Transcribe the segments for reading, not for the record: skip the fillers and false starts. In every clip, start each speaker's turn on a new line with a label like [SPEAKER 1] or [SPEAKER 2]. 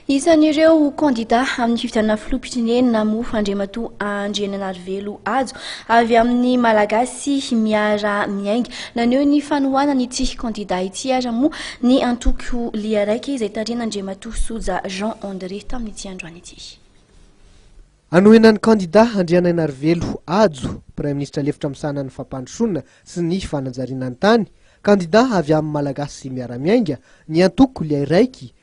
[SPEAKER 1] Isan'ireo kandida amin'ny fifidianana filoham-pirenena moa Andriamatoa Andriananarivelo Hajo avy amin'ny Malagasy Miara Miainga. Naneho ny fanohanany ity kandida ity ary moa ny antoko Lia Raika izay tarihan'Andriamatoa Soja Jean André tamin'ity androany ity.
[SPEAKER 2] Hanohina ny kandida Andrianainarivelo Hajo, Praiminisitra lefitra misahana ny fampandrosoana sy ny fanajariana ny tany, kandida avy amin'ny Malagasy Miara-Miainga, ny antoko Lia Raiky,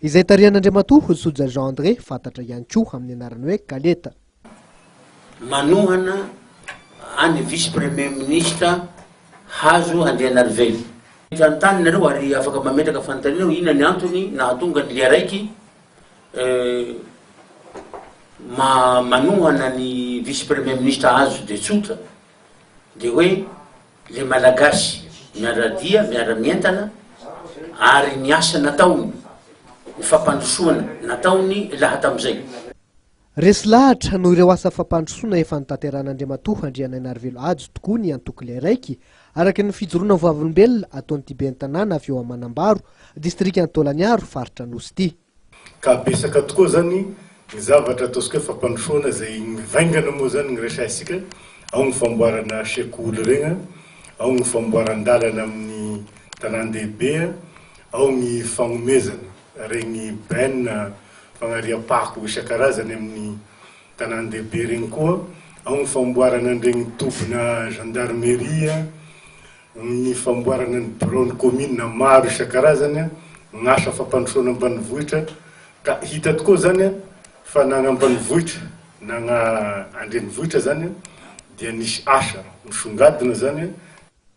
[SPEAKER 2] Izay tarihan'Andriamatoa Soja Jean André, fantatra ihany koa amin'ny anarana hoe Kaleta.
[SPEAKER 3] Manohana an'i Vice Premier Ministre Hajo Andrianarivelo. Mety hanontany nareo ary afaka mametraka fanontaniana hoe inona ny antony nahatonga ny Liaraiky manohana ny Vice Premier Ministre Hajo dia tsotra dia hoe Le Malagasy miara-dia, miara-mientana ary ny asa nataony, ny fampandrosoana nataony laha tamin'izay.
[SPEAKER 2] Resy lahatra noho ireo asa fampandrosoana efa notanterahan'Andriamatoa Andrianainarivelo Hajo tokoa ny antoko Ilay-Raiky, araka ny fijoroana ho vavolombelona ataon'ity ben'ny tanàna avy eo Manambaro, distrikan'i Taolagnaro, faritra Anosy ity.
[SPEAKER 4] Ka betsaka tokoa zany ny zavatra ataontsika hoe fampandrosoana izay mivaingana moa zany ny resahintsika, ao ny famboarana sekoly regny, ao ny famboaran-dalana amin'ny tanàn-dehibe, ao ny fagnomezana regny benne fagnariam-pako isan-karazany amin'ny tanàn-dehibe regny koa, ao ny famboarana an'iregny tobina gendarmerie, ny famboarana ny biraon'ny kaominina maro isan-karazany, ny asa fampandrosoana ambanivohitra, ka hita tokoa izany fa na agny ambanivohitra na agny andrenivohitra izany dia nisy asa misongadina izany.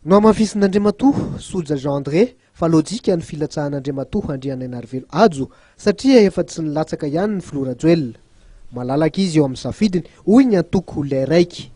[SPEAKER 2] Nohamafisin'Andriamatoa Soja Jean André fa lojika ny filatsahan'Andriamatoa Andrianainarivelo Hajo satria efa tsy nilatsaka ihany ny filoha Rajoelina. Malalaka izy eo amin'ny safidiny, hoy ny antoko Ilay Raiky.